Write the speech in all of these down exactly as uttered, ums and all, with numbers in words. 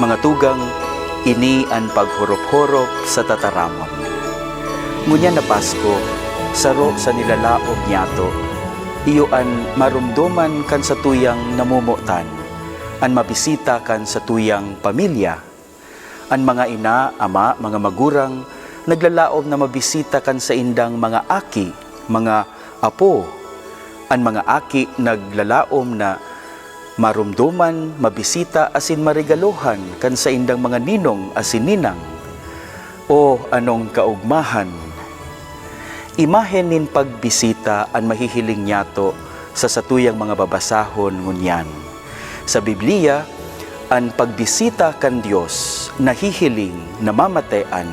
Mga tugang, ini an paghorop-horop sa tataramon. Ngunyan na Pasko, saro sa nilalaog niyato, iyo an maromdoman kan satuyang namomotan, an mabisita kan satuyang pamilya. An mga ina, ama, mga magurang, naglalaom na mabisita kan saindang mga aki, mga apo. An mga aki naglalaom na maromdoman, mabisita asin maregalohan kan saindang mga ninong asin ninang. O, anong kaogmahan! Imahen nin pagbisita an mahihiling niyato sa satuyang mga babasahon ngunyan. Sa Biblia, an pagbisita kan Dios nahihiling, namamatean,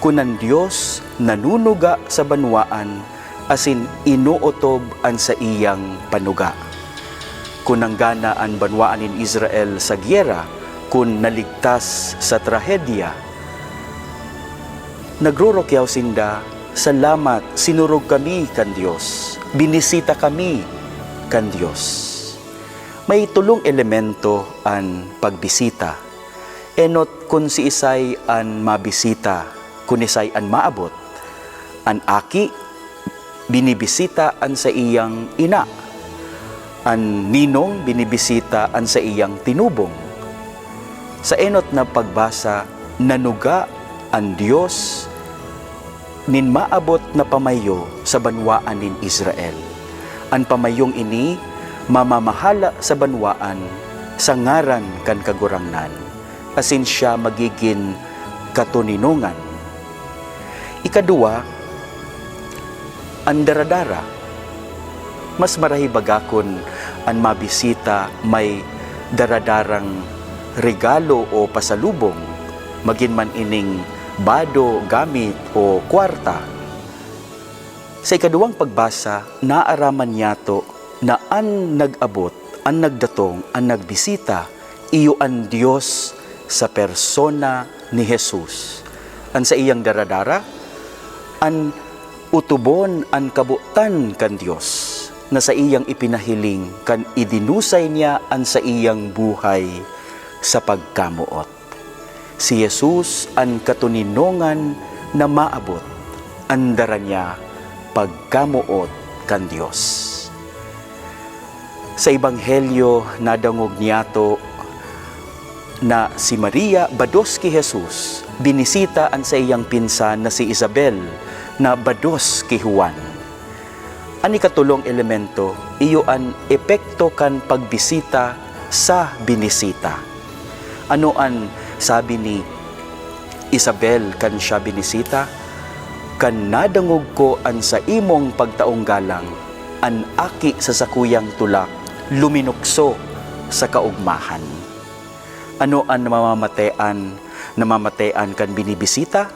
kun an Dios nanunuga sa banwaan asin inootob an saiyang panuga. Kun nanggana an banwaan nin Israel sa gyera, kun naligtas sa trahedya, nagrurukyaw sinda, "Salamat, sinurog kami kan Dios, binisita kami kan Dios." May tolong elemento an pagbisita. Enot kun siisay an mabisita, kun isay an maabot. An aki, binibisita an saiyang ina. An ninong, binibisita an saiyang tinubong. Sa enot na pagbasa, nanuga an Dios nin maabot na pamayo sa banwaan nin Israel. An pamayong ini mamamahala sa banwaan sa ngaran kan Kagurangnan, asin siya magigin katoninongan. Ikaduwa, an daradara. Mas marahay baga kun an mabisita may daradarang regalo o pasalubong, magin man ining bado, gamit, o kwarta. Sa ikaduwang pagbasa, naaraman niyato na an nag-abot, an nagdatong, an nagbisita, iyo an Dios sa persona ni Jesus. An saiyang daradara, an otobon an kabotan kan Dios, na saiyang ipinahiling kan idinusay niya an saiyang buhay sa pagkamoot. Si Jesus an katoninongan na maabot, an dara niya pagkamoot kan Dios. Sa Ebanghelyo, nadangog niyato na si Maria, bados ki Jesus, binisita an saiyang pinsan na si Isabel, na bados ki Juan. An ikatolong elemento, iyo an epekto kan pagbisita sa binisita. Ano an sabi ni Isabel kan siya binisita? "Kan nadangog ko an saimong pagtaong galang, an aki sa sakuyang tulak luminukso sa kaogmahan." Ano an namamatean, namamatean kan binibisita?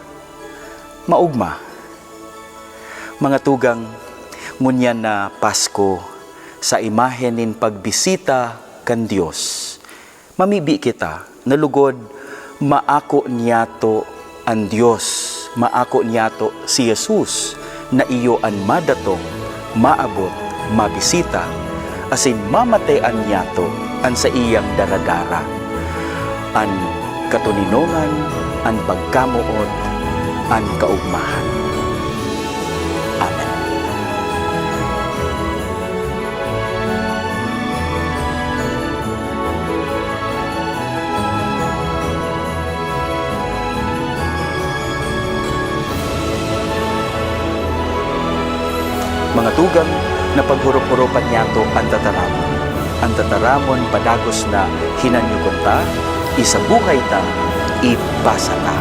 Maogma. Mga tugang, ngunyan na Pasko, sa imahen nin pagbisita kan Dios, mamibi kita na lugod maako niyato an Dios, maako niyato si Jesus na iyo an madatong, maabot, mabisita, asin mamatean niyato an saiyang daradara, an katoninongan, an pagkamoot, an kaogmahan. Amen. Mga tugang, na paghorop-horopan niyato an tataramon. An tataramon padagos na hinanyogon ta, isabuhay ta, ibasa ta.